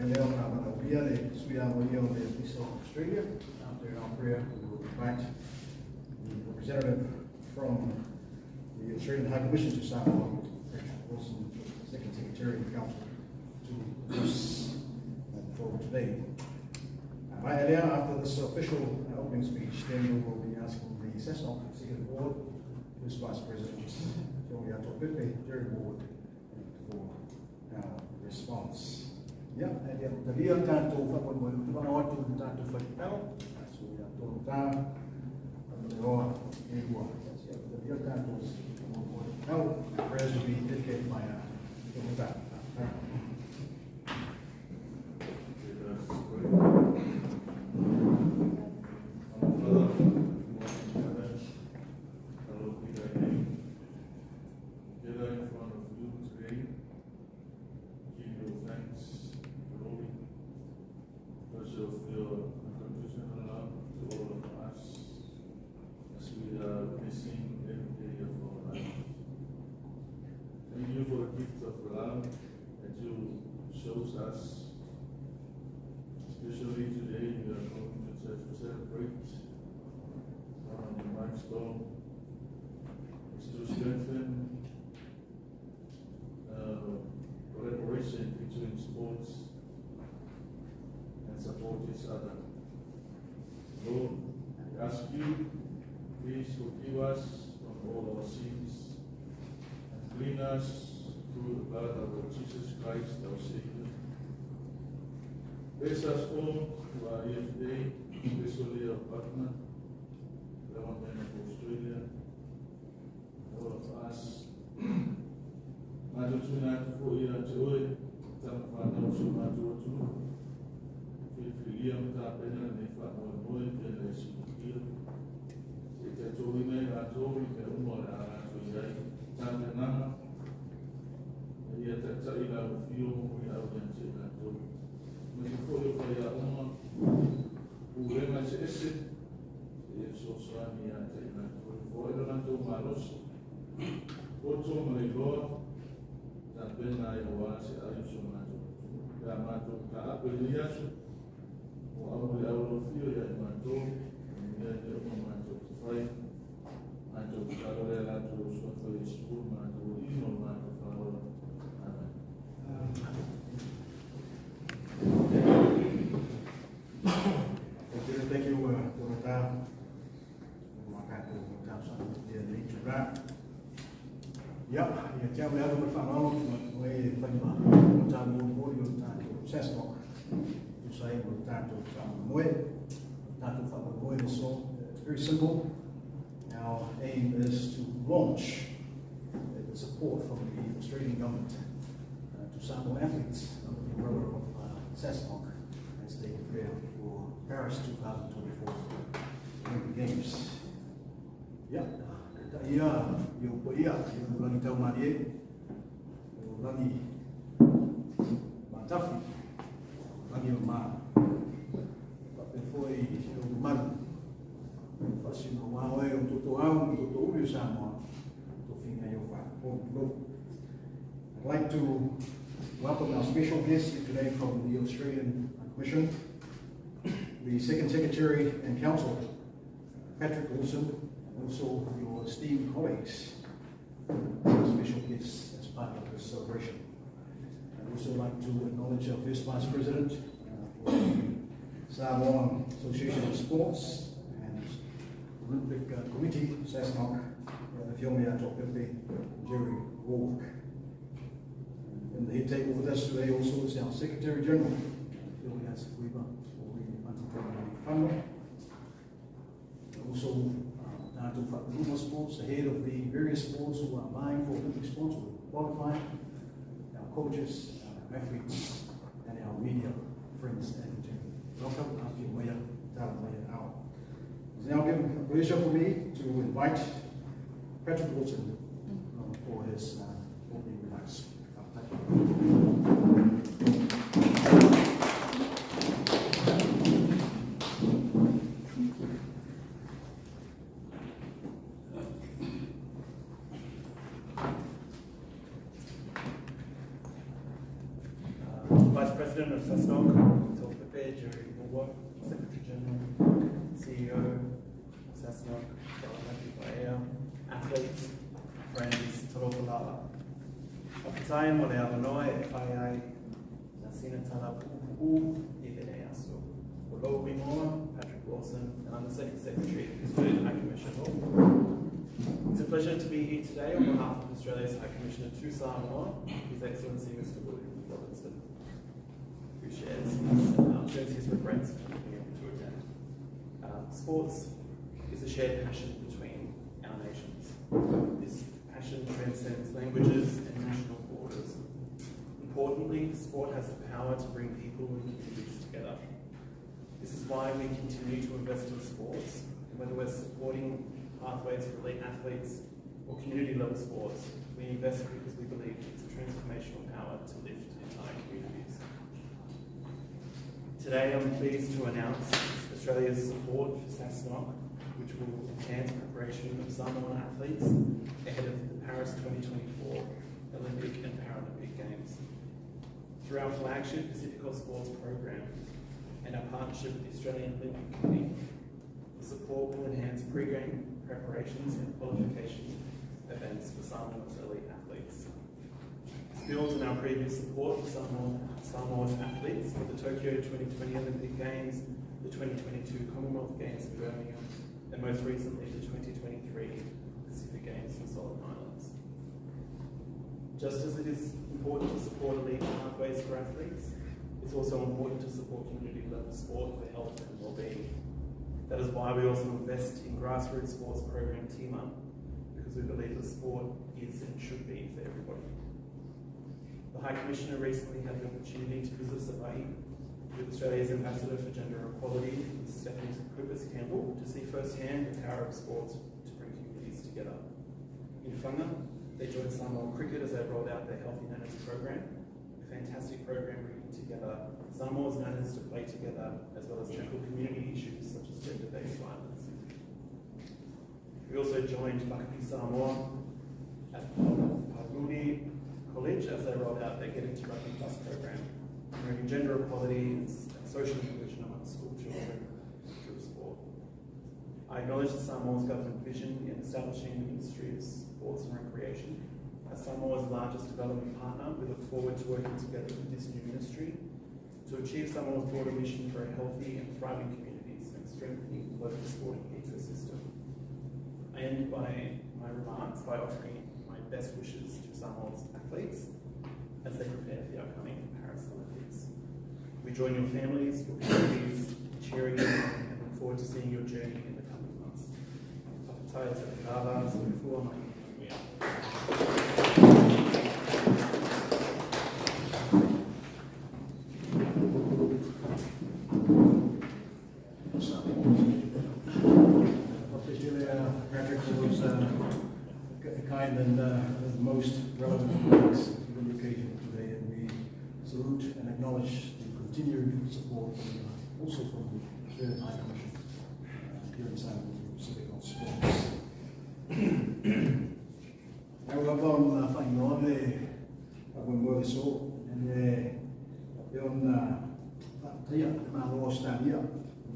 Lea o na valaaulia le sui aloaia o le Ofisa o Australia. After our prayer, we will invite the representative from the Australian High Commission to Samoa, Patrick Wilson, Second Secretary of the Council, to address the forum today. After this official opening speech, then we will be asking the SASNOC Executive Board, First Vice President, Topepe, Jerry Ward, for our response. Yeah, and talia tātou whakamoi, tu mana watu tātou whakitau, so ia tō tā, roa, e hua. Talia tātou whakitau, prayers will be dedicated by our tō tā. Let us pray. Our Father, who art in heaven, hallowed be thy name. Gather in front of you today, give you thanks, glory, because of your unconditional love to all of us, as we are witnessing every day of our lives. Thank you for the gift of love that you shows us. Especially today, we are going to church to celebrate one of the milestone is to strengthen collaboration between sports and support each other. Lord, we ask you, please forgive us from all our sins and clean us through the blood of Lord Jesus Christ, our Savior. Bless us all who are here today, especially our partner, government of Australia, all of us. Mātou tuna atu fo ia te oe, tama whānau so mātou atu. Whiriwhiria o tā pena nei wha moe moe, pena e sikutia. Se te tōhi nei rātou i me umo le a rātou i ai, tā te nanga, e ia tatai la o whio mo i au ia te rātou. Me te fo i o whai a uma, urenga se ese, se e sosoani ia te rātou. Fo e rātou malosi, poto ma le loa, tā pena e oa se ai so mātou. Ia mātou ka ape ni aso, o au le au lo whio ia i mātou, mea te uma mātou te whai, mātou te karore rātou o sua whai school, mātou ino mātou whaora. Amen. Thank you, thank you, Tō Ia, ia te au e aru mai whanau, o e whai ma o tā mō mō i o tātou SASNOC, o sai o tātou whakamoi, tātou whakamoi le so. It's very simple. Our aim is to launch the support from the Australian government to Samoa athletes under the umbrella of SASNOC as they prepare for Paris 2024 Olympic Games. Yeah. Ia, ia po ia, ia langi tau mari e, o langi matafi, langi o mā. Pape foi o maru, whasino wā oe o toto au, o toto uri o Samoa, tō whinga i o wha. I'd like to welcome our special guest here today from the Australian Commission, the Second Secretary and Council, Patrick Wilson, and also your esteemed colleagues, special guests as part of this celebration. I'd also like to acknowledge our First Vice President for the Samoan Association of Sports and Olympic Committee, SASNOC, Fiona Topepe, Jerry Rourke. In the head table with us today also is our Secretary General, Fiona Sefuiva, Also, Tātou Whakaruma Sports, the head of the various sports who are vying for Olympic sports or qualifying, our coaches, our athletes, and our media friends and family. Welcome, Afia Maya, Tara Maya Ao. It's now a pleasure for me to invite Patrick Wilson for his opening remarks. Thank you. Vice President President of SASNOC, Taupepe Jerry Bulwa, Secretary General, CEO of SASNOC, Matthew Paea, athletes, friends, talofa lava. Faafetai mo le avanoa e fai ai sina tala puupuu i lenei aso. O lou igoa, Patrick Wilson, and I'm the Second Secretary of the Australian High Commission. It's a pleasure to be here today on behalf of Australia's High Commissioner to Samoa, His Excellency Mr. William Robinson, who shares his regrets for not being able to attend. Sports is a shared passion between our nations. This passion transcends languages and national borders. Importantly, sport has the power to bring people and communities together. This is why we continue to invest in sports, and whether we're supporting pathways for elite athletes or community-level sports, we invest because we believe it's a transformational power to lift entire communities. Today, I'm pleased to announce Australia's support for SASNOC, which will enhance preparation of Samoan athletes ahead of the Paris 2024 Olympic and Paralympic Games. Through our flagship PacificAus Sports program and our partnership with the Australian Olympic Committee, the support will enhance pre-game preparations and qualification events for Samoa's elite athletes. This builds on our previous support for Samoa's athletes for the Tokyo 2020 Olympic Games, the 2022 Commonwealth Games in Birmingham, and most recently the 2023 Pacific Games in Solomon Islands. Just as it is important to support elite pathways for athletes, it's also important to support community-level sport for health and well-being. That is why we also invest in grassroots sports program Team Up, because we believe that sport is and should be for everybody. The High Commissioner recently had the opportunity to visit Savaii with Australia's Ambassador for Gender Equality, Ms. Stephanie Cooper-Campbell, to see firsthand the power of sports to bring communities together. In Whanga, they joined Samoa Cricket as they rolled out their Healthy Nanas program, a fantastic program bringing together Samoa's nanas to play together, as well as tackle community issues such as gender-based violence. We also joined Lakapi Samoa at Pavluni College as they rolled out their Get Into Rugby Plus program, promoting gender equality and social inclusion among school children through sport. I acknowledge the Samoa's government vision in establishing the Ministry of Sports and Recreation. As Samoa's largest development partner, we look forward to working together with this new ministry to achieve Samoa's broader mission for a healthy and thriving communities and strengthening the local sporting ecosystem. I end by my remarks by offering my best wishes to Samoa's athletes as they prepare for the upcoming Paris Olympics. We join your families, your communities, cheering you on, and look forward to seeing your journey in the coming months. Faafetai tele lava, soifua ma ia manuia. Faafetai tele, Patrick, for those kind and most relevant remarks to the occasion today, and we salute and acknowledge the continued support also from the Australian High Commission here in Samoa PacificAus Sports. Now we have on faaigoa le faamoemoe o le aso, e faapea ona faafetaia le Malo o Ausetalia i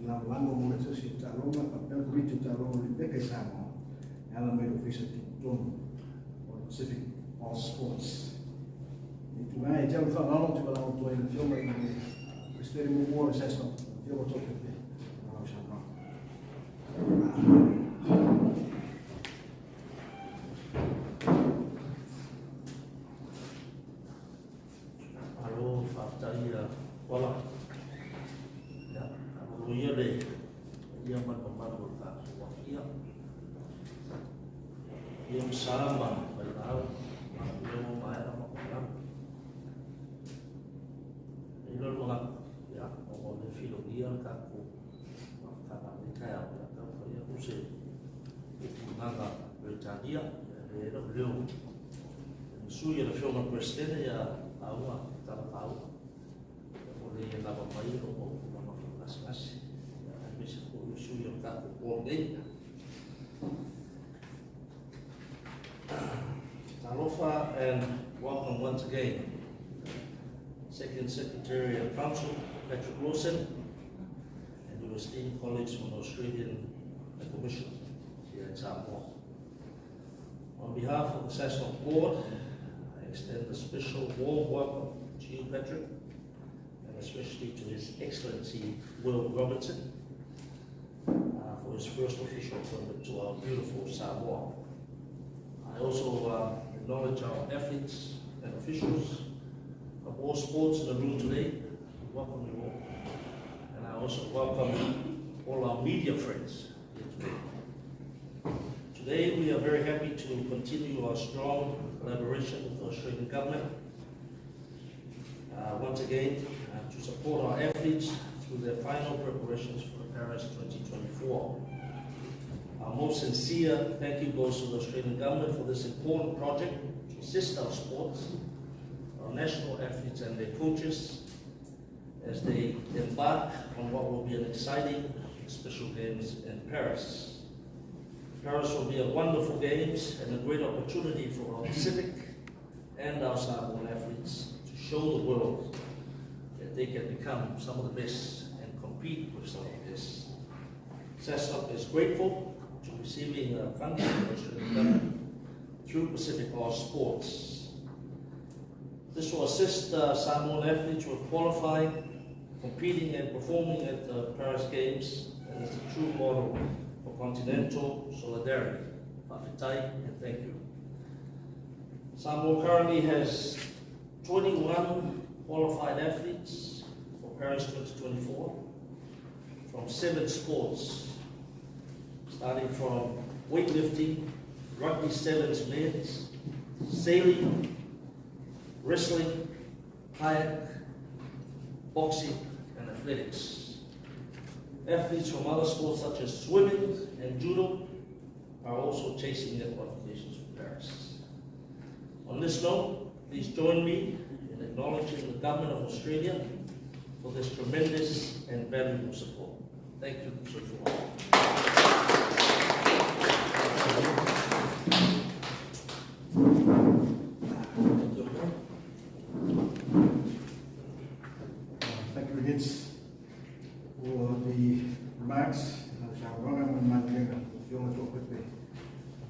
le lagolago mo le Asosi o Taaloga faapea le Komiti o Taaloga Olimipeka i Samoa e ala mai i le Ofisa Tutotonu o le PacificAus Sports. I tulaga e tau le faaaloalo ou te valaau atu ai i le Afioga i le Peresetene muamua o le SASNOC, le Afioga Toepepe, mo lau saunoaga. Malo faafetai ia Uala. Ia, taamalo ia le paia ma le mamalu o le tatou aafia. Ia ma sa ma vailaau, ma lea ua maea ma malama. E i ai le manatu, ia, ona o lea e filogia le tatou mafutaga i lenei taeao, ia, taumafai atu se upu gagana Peretania, ia, e le leo le sui a le Afioga i le Peresetene ia lauga tala taua. Ia, ua le lava mai ona o tulaga foi o gasegase, ia, aemaise foi o sui o le tatou board nei. Talofa and welcome once again. Second Secretary of Council, Patrick Lawson, and your esteemed colleagues from the Australian Commission here in Samoa. On behalf of the SASNOC Board, I extend a special warm welcome to you, Patrick, and especially to His Excellency Will Robertson for his first official appointment to our beautiful Samoa. I also acknowledge our athletes and officials from all sports in the room today. Welcome you all. And I also welcome all our media friends here today. Today we are very happy to continue our strong collaboration with the Australian government. Once again, to support our athletes through their final preparations for the Paris 2024. Our most sincere thank you goes to the Australian government for this important project to assist our sports, our national athletes and their coaches as they embark on what will be an exciting special games in Paris. Paris will be a wonderful games and a great opportunity for our Pacific and our Samoan athletes to show the world that they can become some of the best and compete with some of the best. SASNOC is grateful to receiving funding from the Australian government through PacificAus Sports. This will assist Samoan athletes with qualifying, competing and performing at the Paris Games, and is a true model for continental solidarity. Fa'afetai, and thank you. Samoa currently has 21 qualified athletes for Paris 2024 from 7 sports, starting from weightlifting, rugby sevens men's, sailing, wrestling, kayak, boxing, and athletics. Athletes from other sports such as swimming and judo are also chasing their qualifications for Paris. On this note, please join me in acknowledging the Government of Australia for this tremendous and valuable support. Thank you, Soifua. Thank you. Thank you again for the remarks.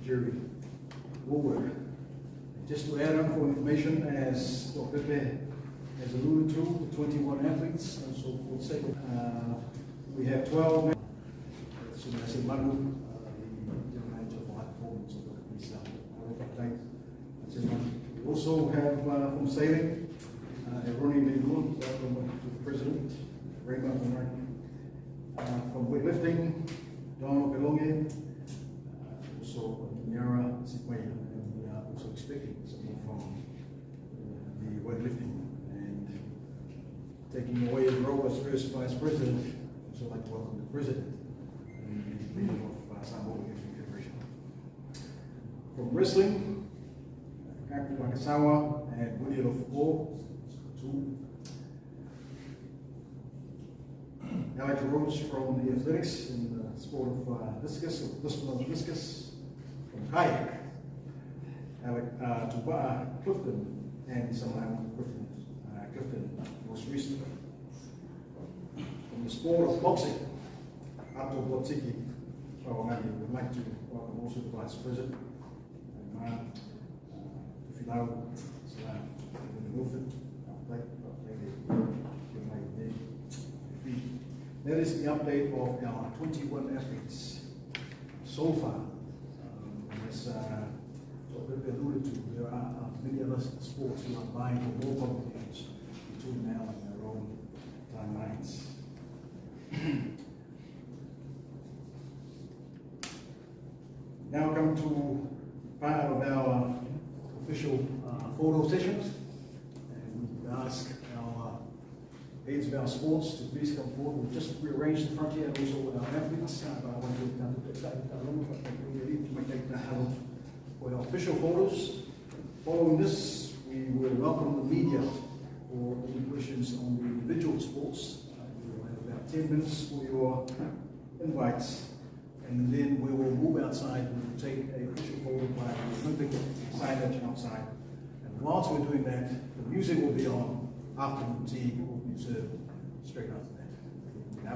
Jerry Woolworth. Just to add on for information, as Dr. Pepe has alluded to, the 21 athletes, and so for the sake of, we have 12. So I said Manu, the general manager for high performance of the We also have from sailing, Ronnie Lelun, welcome to the president, Raymond from weightlifting, Don Opeloge, also Nyara Sikwaya, and we are also expecting someone from the weightlifting and taking away his role as first vice president. I'd also like to welcome the president and the leader of Samoa Weightlifting Federation. From wrestling, Kaku Wakasawa and Willie Lofuko, two. Alex Rhodes from the athletics in the sport of discus, or discipline of discus, from kayak, Alec Tuba'a Clifton and Salam Clifton, most recently. From the sport of boxing, Ato Botiki Fawangani, would like to welcome also the Vice President, and Tufilau Salam Wilford. That is the update of our 21 athletes so far. As Dr. Pepe alluded to, there are many other sports who are vying for more qualifications between now and their own timelines. Now come to part of our official photo sessions, and we ask our heads of our sports to please come forward. We'll just rearrange the front here and also with our athletes. But I want to for our official photos. Following this, we will welcome the media for any questions on the individual sports. You will have about 10 minutes for your invites, and then we will move outside. We will take a official photo by the Olympic signage outside. And whilst we're doing that, the music will be on. Afternoon tea will be served straight after that. It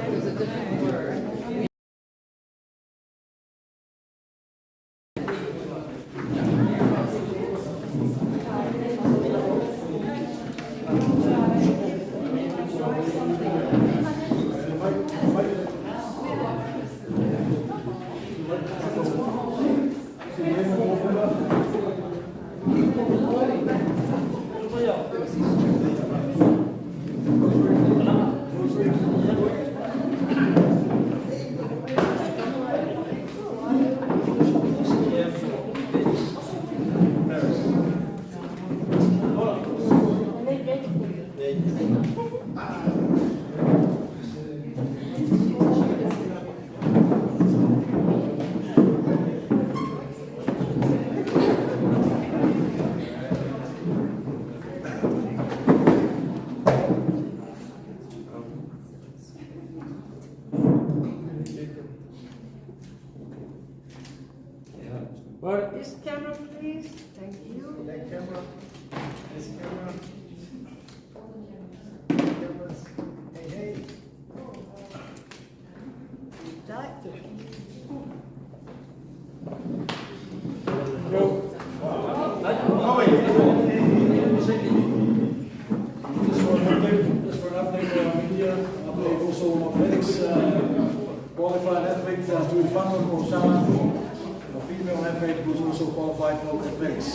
was a different word. This camera, please. Thank you. That camera, this camera. Cameras. Hey, hey. Just for an update, just for an update for our media, update also on athletics, qualified athlete Tuifano Osama, a female athlete who's also qualified for athletics.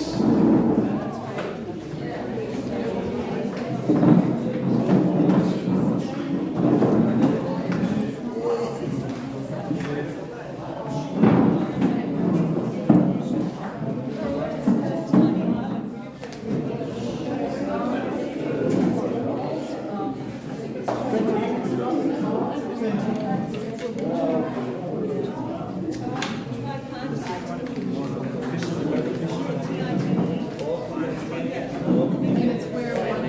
And it's where one.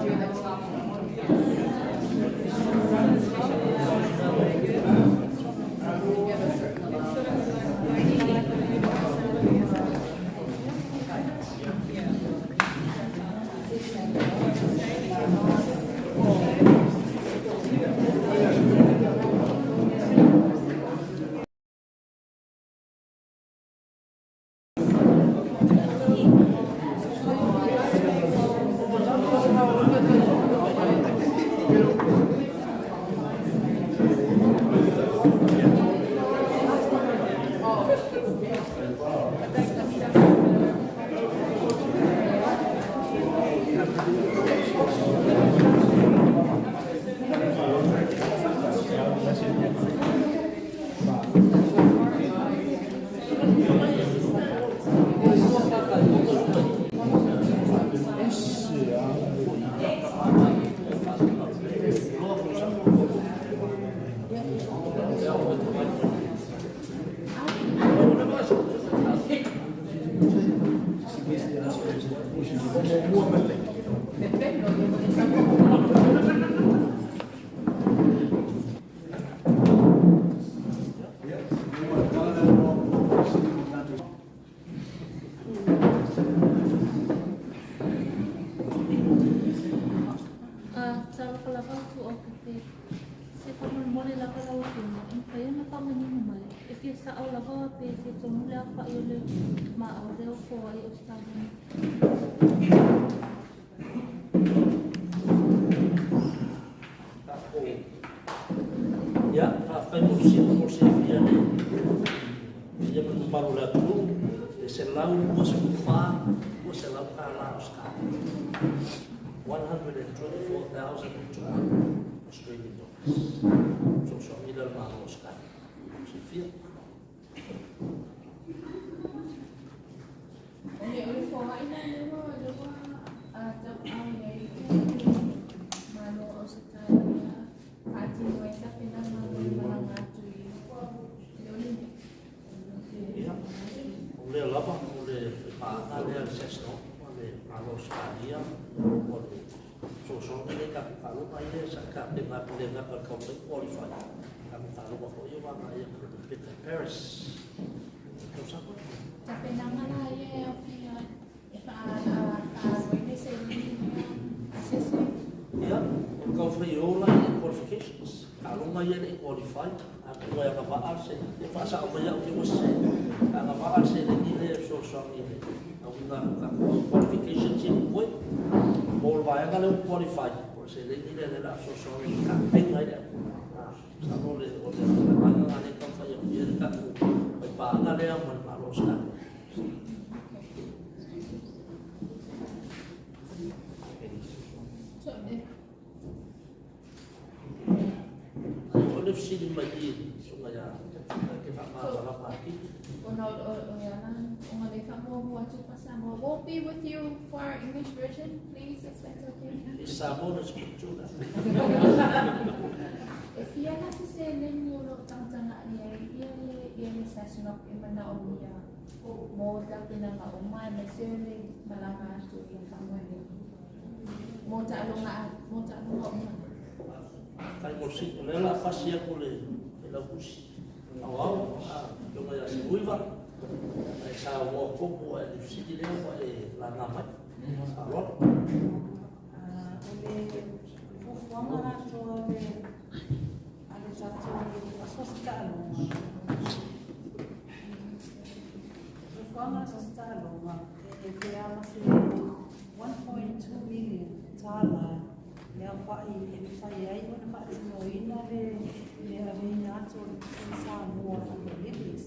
Do the top. You get a certain amount. Talofa lava atu o pepe. Se faamolemole lava lau afioga, e mafai ona faamanino mai. E fia sa'o lava pe fia tonu le afa'i o le ma'a o lea o foai Ausetalia. Ia, faafetai mo si mo silafia le ia ma mamalu o le atunuu e $124,200 tala Ausetalia. 124,200 Australian dollars. Fesoasoani lea a le Malo o Ausetalia. Silafia. Okay, o le foai la lewa lewa a tau au i ai malo o se tai. O lea lava, o le faipaaga lea a le SASNOC ma le Malo o Ausetalia, o le fesoasoani lea i tatou taaloga ia sa tapena atu e le gata i le taumafai e qualify, tatou taaloga foi ia ua agai atu i le Olympeka i Paris i le tausaga lenei. Tapenaga la ia e aofia ai e faaaluina seleni lea a se isi. Ia, o le taumafai e o la i qualifications, taaloga ia e le i qualify, atonu e agavaa le seleni, ia faasao mai au te ua sese, e agavaa le seleni lea e fesoasoani i le auina atu o tatou qualifications ia totoe. Mo le vaega lea ua qualify, o le seleni lea o lea o le a fesoasoani e tapena ai le atunuu. Masalo o le vaega lena lea e taumafai atu i ai le tatou faipaaga lea ma le Malo o Ausetalia. Ai o le fesili mai i le susuga ia te faamalamalama atili. Ona o o ana o le faamuamua atu faa-Samoa. We'll be with you for our English version, please, if that's okay. I Samoa na spiritual. E fia la se seleni o lo o tagatagai ai ia le ia le SASNOC e manaomia mo tapenaga uma aemaise o le malaga atu i le faamoemoe mo taaloga mo taaloga uma. Faafetai mo le fesili. O lea o le a pasi atu le Failautusi Aoao, le Afioga ia Semuiva, e saunoa tonu lava i le fesili lea ua e laga mai. Faaaloalo. O le fuafuaga atoa a le tatou asiasi taaloga, fuafuaga asiasi taaloga e pe a ma se 1.2 million tala le aofai e mafai ai ona faatinoina le aveina atu o le Samoa i le Olympics.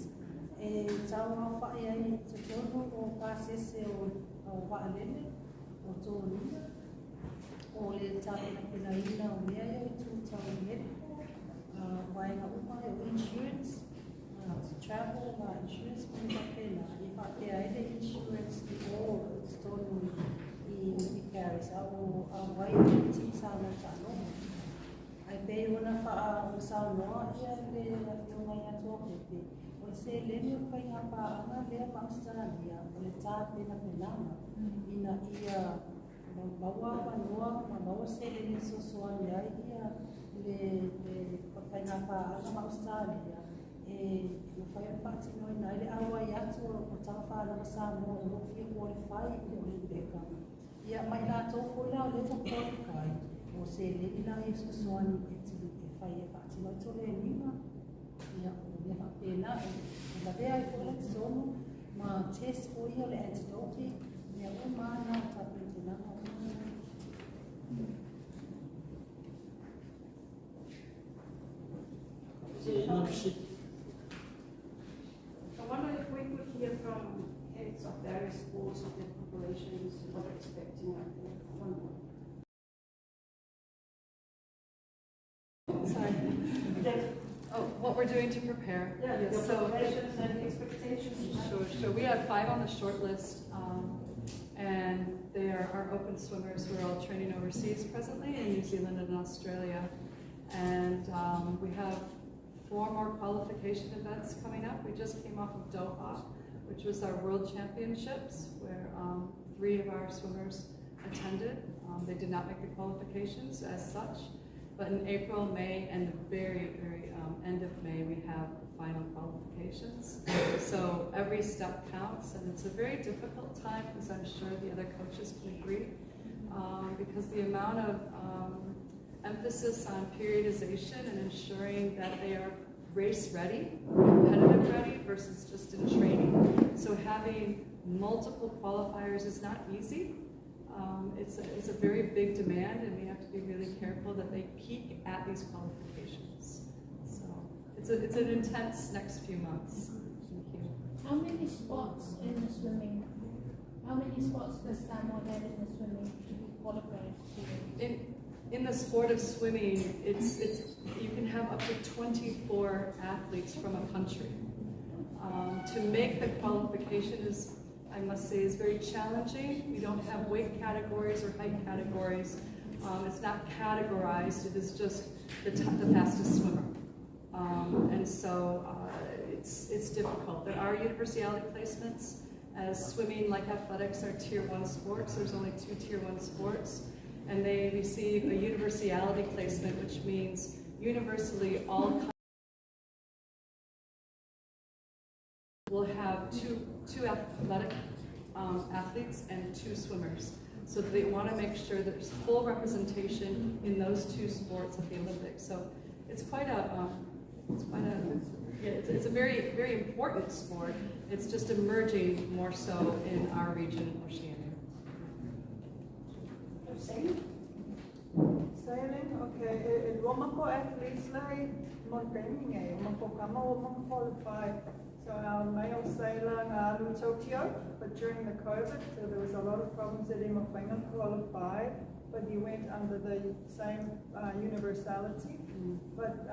E tau aofai ai i totonu o pasese o vaalele, o toniga, o le tapenapenaina o mea ia i itu tau medical, vaega uma o insurance, travel ma insurance ma mea faapena, e faapea ai le insurance i o i totonu i Paris, a o auai ai le team Samoa taaloga. Ae pei ona faasaunoa ia le Afioga ia Tuapepe, o le seleni o le faiga paaga lea ma Ausetalia, o le tapenapenaga ina ia maua avanoa ma maua seleni e fesoasoani ai ia le faiga paaga ma Ausetalia e mafai ona faatinoina ai le auai atu o tamafanau a Samoa o lo o fia qualify i le Olympeka. Ia, ma i latou foi la o lea ua qualify, o seleni la ia fesoasoani e fai e faatino ai toleniga, ia, o mea faapena, e lavea ai foi la i totonu ma test foi ia o le anti-doping, mea uma lava na o tapenapenaga uma na. I wonder if we could hear from heads of various sports of their preparations, what they're expecting out there. One more. Sorry. Oh, what we're doing to prepare. Yeah, Yes, your so preparations and expectations. Sure, sure. We have 5 on the short list, and they are our open swimmers who are all training overseas presently in New Zealand and Australia. And we have 4 more qualification events coming up. We just came off of Doha, which was our World Championships, where 3 of our swimmers attended. They did not make the qualifications as such, but in April, May, and the very, very end of May, we have the final qualifications. So every step counts, and it's a very difficult time, as I'm sure the other coaches can agree, because the amount of emphasis on periodization and ensuring that they are race ready, competitive ready, versus just in training. So having multiple qualifiers is not easy. It's a very big demand, and we have to be really careful that they peak at these qualifications. So it's an intense next few months. Thank you. How many spots in the swimming? How many spots does Samoa have in the swimming to be qualified? In the sport of swimming, you can have up to 24 athletes from a country. To make the qualification is, I must say, is very challenging. We don't have weight categories or height categories. It's not categorized. It is just the fastest swimmer. And so It's difficult. There are universality placements, as swimming, like athletics, are tier 1 sports. There's only 2 tier 1 sports. And they receive a universality placement, which means universally all will have two athletic athletes and 2 swimmers. So they want to make sure there's full representation in those 2 sports at the Olympics. So it's quite a, it's a very, very important sport. It's just emerging more so in our region, Oceania. Sailing? Sailing, okay. Lua athletes lai mo training e, mako kama o mako qualify. So our male sailor ngalu Tokyo, but during the COVID, so there was a lot of problems that he mawhainga qualify, but he went under the same universality. But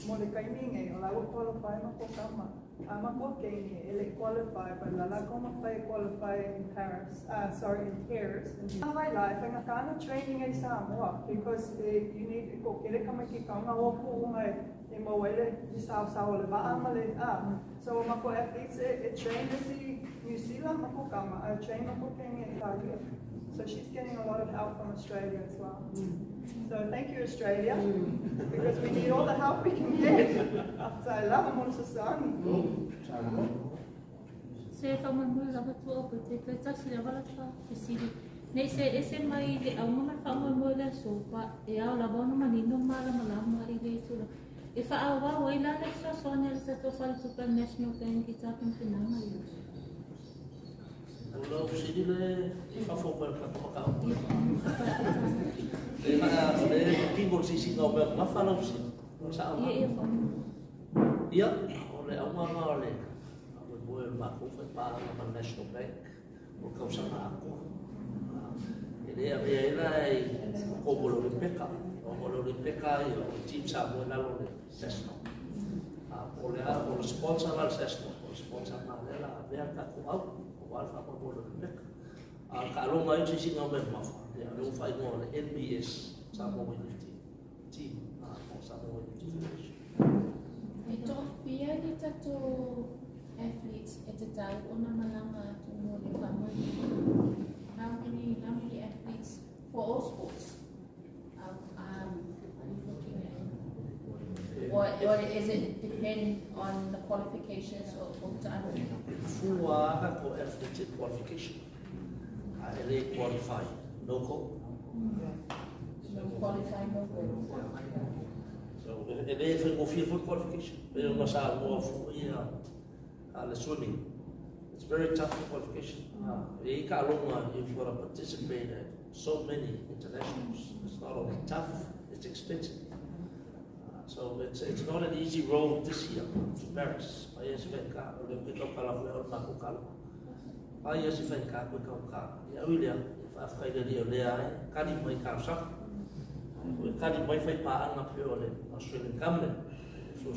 mo le kaimi nge, o lau qualify mako kama. Mako keini, ele qualify, but lala ko mawhai qualify in Paris, sorry, in Paris. In my life, and I training e Samoa, because you need ko kere kama ki kaunga o puunga e mawele i sao sao le va'a ma le a. So mako athletes e train si New Zealand mako kama, e train mako kenge Italia. So she's getting a lot of help from Australia as well. So thank you, Australia, because we need all the help we can get. I love Monsusani. Se whamanui lava tua o te te tasi lava la ta te siri. Nei se ese mai le au mama whamanui le sopa e au lava ono manino mala malama i le tula. E wha au wai la le sa sonia le tato whare tupa National Bank i tāpin penanga i. O lau siri le i whafo koe ka kamaka au. Le maa o le kingo sisi ngau mea mawha lau siri. Sa au. Ia ia whamanui. Ia, o le au mama o le moe o mākou whai pāhanga ma National Bank o kausanga akoa. E le avea ela i ko mo le peka. O mo le peka i o team Samoa nalo le Sesno. O le o le sponsor la Sesno, o le sponsor ma le la avea ka ko au, o wal fa mo le peka. A ka longa i sisi ngau mea mawha. Ia le uwhai ngoa le NBS Samoa Weightlifting Team, o Samoa Weightlifting Federation. E tō whia ni tato athletes e te tau o na malanga atu mo le whamui. How many athletes for all sports are you looking at? Or is it depend on the qualifications of time? Fua ka ko athletes qualification. A ele qualify, no go. No qualify, no go. So ele foi go for qualification. Pero no sa mo fu ia le swimming. It's very tough for qualification. E ka longa if you want to participate at so many internationals. It's not only tough, it's expensive. So it's not an easy road this year to Paris. Ai se whenka, o le peka kala fue o mako kala. Ai se whenka koe kau ka. Ia uilea, e whaafkai le lea ai, kani mai ka sa. Koe kani mai whai paanga pe o le Australian government. I can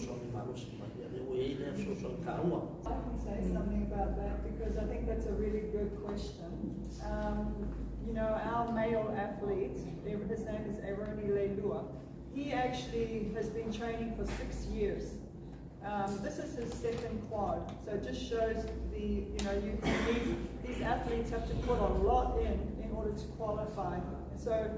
say something about that because I think that's a really good question. You know, our male athlete, his name is Eroni Leilua. He actually has been training for 6 years. This is his second quad, so it just shows the, you know, you need, these athletes have to put a lot in order to qualify. So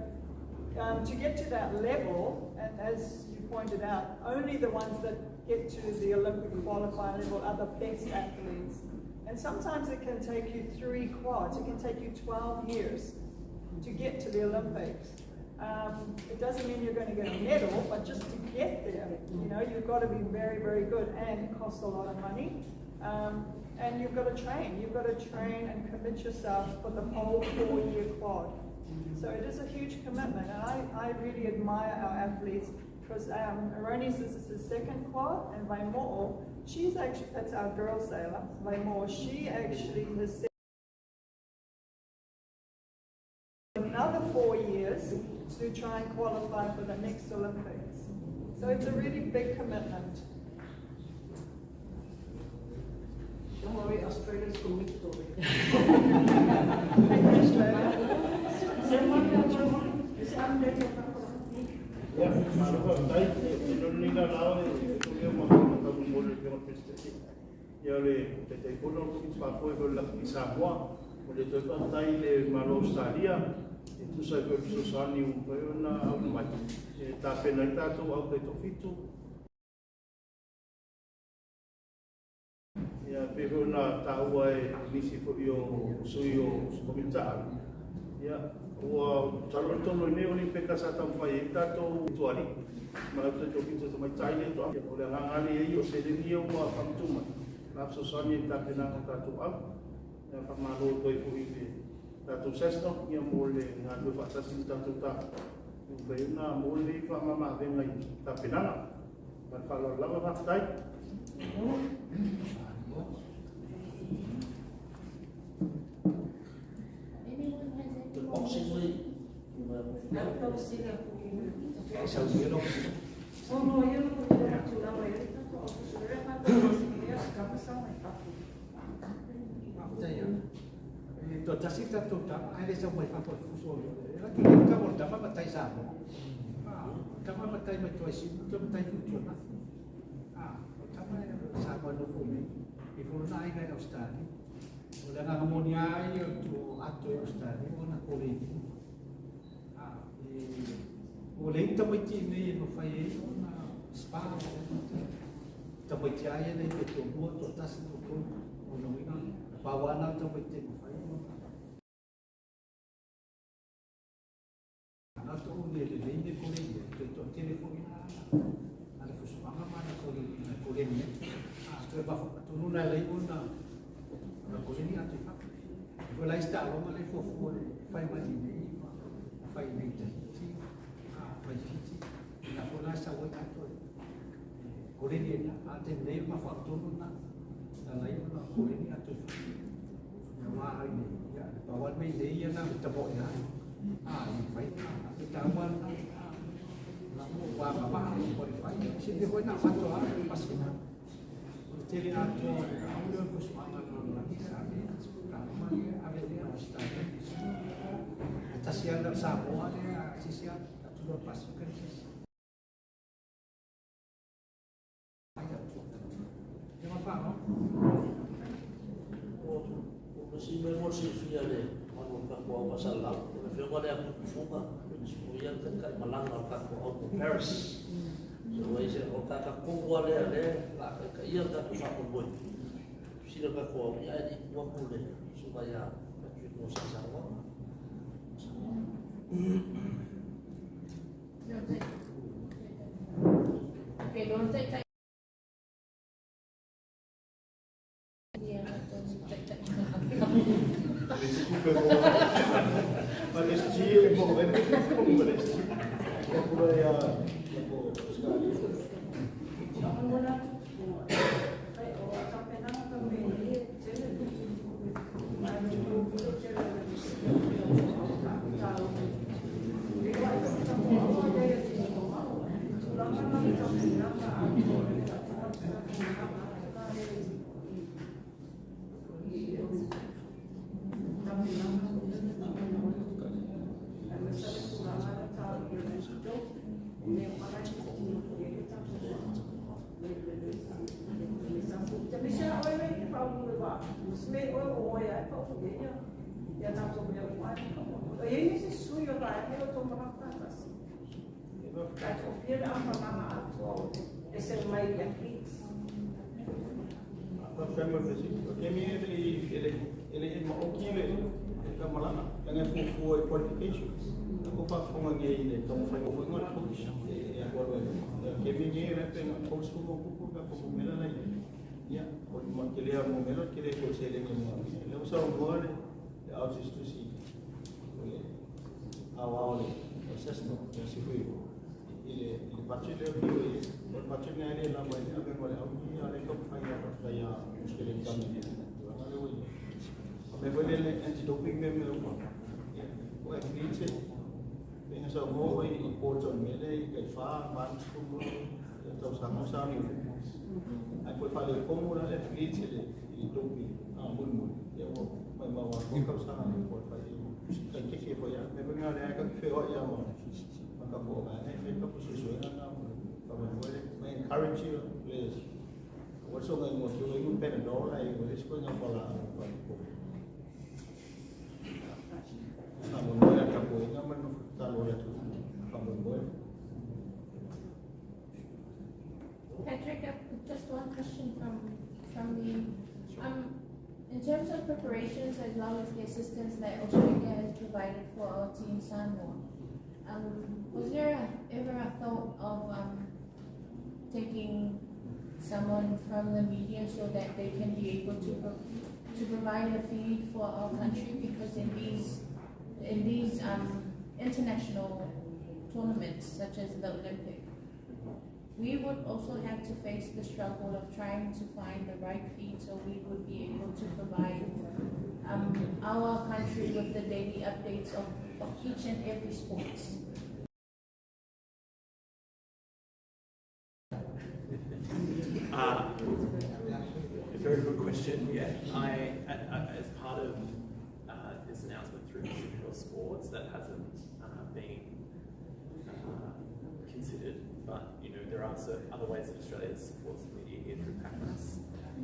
to get to that level, and as you pointed out, only the ones that get to the Olympic qualifying level are the best athletes. And sometimes it can take you 3 quads, it can take you 12 years to get to the Olympics. It doesn't mean you're going to get a medal, but just to get there, you know, you've got to be very, very good, and it costs a lot of money. And you've got to train. You've got to train and commit yourself for the whole 4-year quad. So it is a huge commitment, and I really admire our athletes, because Eroni's, this is his second quad, and Vaimo'o, she's actually, that's our girl sailor, Vaimo'o, she actually has said another 4 years to try and qualify for the next Olympics. So it's a really big commitment. Don't worry, Australia's committed already. Thank you, Australia. Yeah, Ia o le Taitaifono o le Komiti Faafoe foi o le Lakapi Samoa. O le toe faafetai i le Malo o Ausetalia e tusa ai foi o le fesoasoani ua mafai ona auina mai e tapena ai le tatou au taitoafitu. Ia pei foi ona taua e nisi foi o sui o Komiti Taalo, ia ua masalo o le tolu ai nei Olympeka sa taumafai ai le tatou tualii ma le au taitoafitu tamaitai lea toa. O le agaga lea e i ai o seleni ia ua faamatuu mai, o le a fesoasoani i le tapenaga o tatou au. Ia faamalo atu ai foi i le tatou SASNOC ia mo le galulue faatasi ma tatou taalo, ua mafai ona maua lenei faamama-avega i tapenaga. Ma le faaaloalo lava, faafetai. Anyone has any The more? boxing league. Toatasi tatou tama, ai le sau mai fafo e fuso o le. La tu le tama o le tama matai Samoa. Tama matai mai toa simu, toa matai futu na. O tama e Samoa nofo nei. I folo na aiga i Australia. O le agaga moni ai o tu ato i Australia o na kore i. O le ita mai ti nei e mawhai e o na spa o tamaiti ai e nei pe tō mua, tō tasi, tō tō, o na winga. Pāwana o tamaiti e mawhai o na tō uni e le leine kore i e, tō tō telefoni na ana fusuanga ma na kore na kore ni. Tō e mawha, tō nuna e lei o na kore ni atu i whaka. E fo lai sta alonga le fuafua e whai mai i nei, whai nei Tahiti, whai Fiti, na fo lai sa wai atu e kore ni e na, a te nei mawha tonu na, na lai o na kore ni atu i whaka. Ia wā ai nei, ia, pawan mei nei ia na me tamo i ai. I whai, te tāua na, na mo wā mama, o i whai, se te hoi nā whatoa, e pasina. O te tere atoa, a ule o kusuanga na laki sa me, ka roma ia, ave lea o stane. A tasi ana Samoa lea, a sisi a, a tula Pasifika ni sisi. Ai a tua. Ia ma whanau. O si me mo si fia le manu ka ko au masalau. O le fionga le aku kufunga, o ia ka kai malanga o ka ko au ko Paris. So ai se o ka ka kongwa le le la ka ka ia ka ku fa ko boi. Sila ka ko au ia ni ku aku le su ba ya Patrick mo sa sa wa. Okay, don't take that. Encourage your players. O so ngai mo tu ngai Panadol ai o le sko ngai pala pa ko. Na mo mo ya ka po nga man ta lo le tu pa mo mo. Patrick, just one question from me. In terms of preparations as well as the assistance that Australia has provided for our team Samoa, was there ever a thought of taking someone from the media so that they can be able to provide a feed for our country? Because in these international tournaments such as the Olympic, we would also have to face the struggle of trying to find the right feed so we would be able to provide our country with the daily updates of each and every sport. A very good question, yeah. I, as part of this announcement through Pacific Sports, that hasn't been considered, but you know, there are certain other ways that Australia supports the media here through PACMAS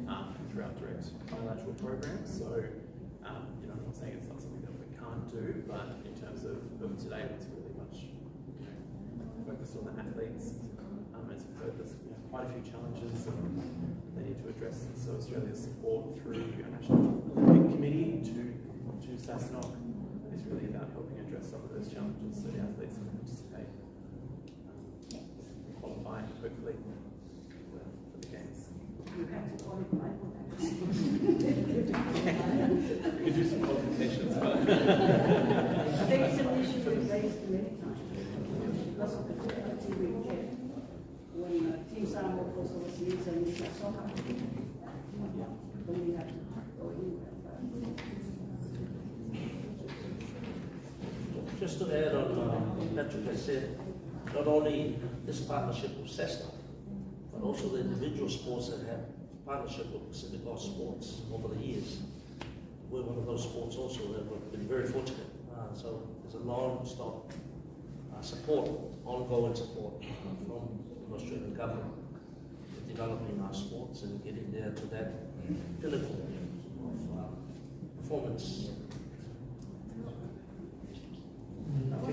and through our direct bilateral programs. So, you know, I'm not saying it's not something that we can't do, but in terms of today, it's really much, you know, focused on the athletes. As you've heard, there's, you know, quite a few challenges that they need to address. So Australia's support through our National Olympic Committee to SASNOC is really about helping address some of those challenges so the athletes can participate, qualify, hopefully, for the Games. You have to qualify for that. We could do some qualifications, but... I think it's an issue we've raised many times because of the difficulty we get when Team Samoa goes overseas and we are so happy. Yeah. When we have to go anywhere. Just to add on what Patrick has said, not only this partnership with SASNOC, but also the individual sports that have partnership with Pacific Oz Sports over the years. We're one of those sports also that we've been very fortunate. So there's a non-stop support, ongoing support from the Australian government in developing our sports and getting there to that pinnacle of performance. The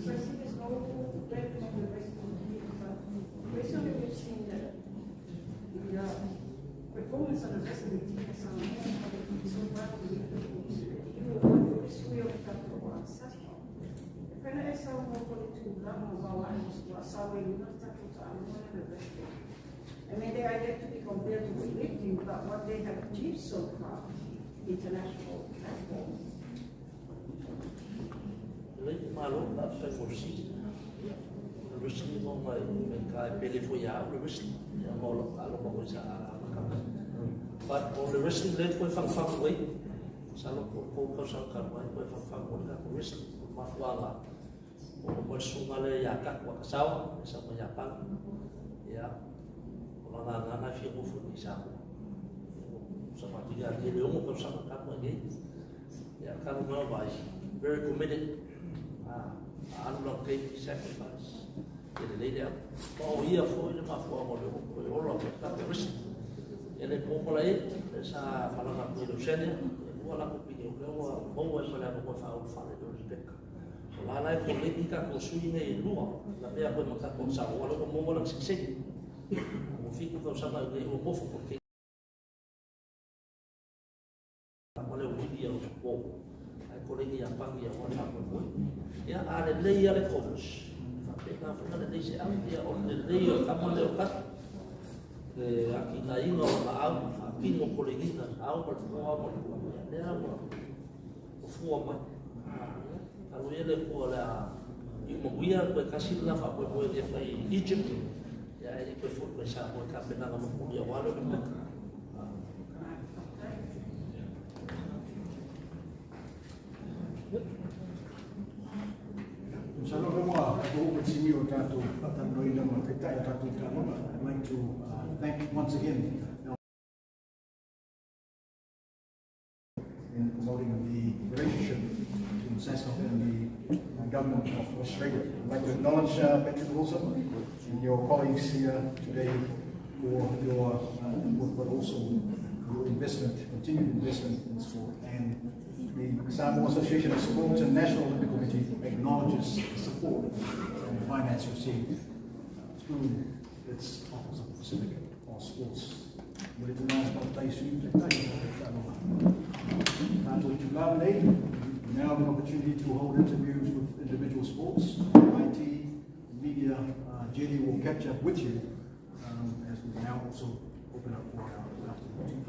question is no blame on the rest of the team, but recently we've seen that the performance of the rest of the team is so well. I mean, they are yet to be compared to weightlifting, but what they have achieved so far, international platforms. But o le wrestling le koe whangwhangu wei, sa lo ko kau sa karu ai koe whangwhangu o le kako wrestling, o mafuanga, o mo sunga le ia kaku a kasau, e sa mo ia pangi, ia, o lana ngana fia ngofu ni sa mo. Sa matika ki le ongo kau sa kaku ai nei, ia karu ngau vai, very committed, anu lang kei sacrifice, ia le leile au. Ma o ia fo i le mafuanga o le ongo koe ora o kaku wrestling. Ele popola e, sa malanga koe Lucenia, ua lako pini o leo a maua e pale ano koe whaau whale le Olympic. O la lai ko leki ka ko sui nei e lua, la mea koe makako sa o alo ko maua lang siksegi. O fiku kau sanga i o mofo ko kei. Ma leo wili au o, ai ko lengi a pangi a wana koe koe. Ia a le lei a le coach. Whapena whana le lei se au, ia o le lei o kama leo kata. Le aki ngā inga o ngā au, a kino ko le hina, au ma le fua ma le fua mai, lea ua o fua mai. Karu e le kua le a i umaguia koe kasi la wha koe koe le whai Egypt, ia e koe fua koe sa koe ka penanga mapuli a walo le peka. Masalo le wā, ka tō timi o tātou whatanoi ma te tai o tātou tālonga. I'd like to thank once again in promoting the relationship between SASNOC and the government of Australia. I'd like to acknowledge Patrick Wilson and your colleagues here today for your input, but also your investment, continued investment in sport. And the Samoa Association of Sports and National Olympic Committee acknowledges the support and finance received through its Office of the Pacific on Sports. We now have an opportunity to hold interviews with individual sports, IT, media. Jenny will catch up with you as we now also open up for our afternoon.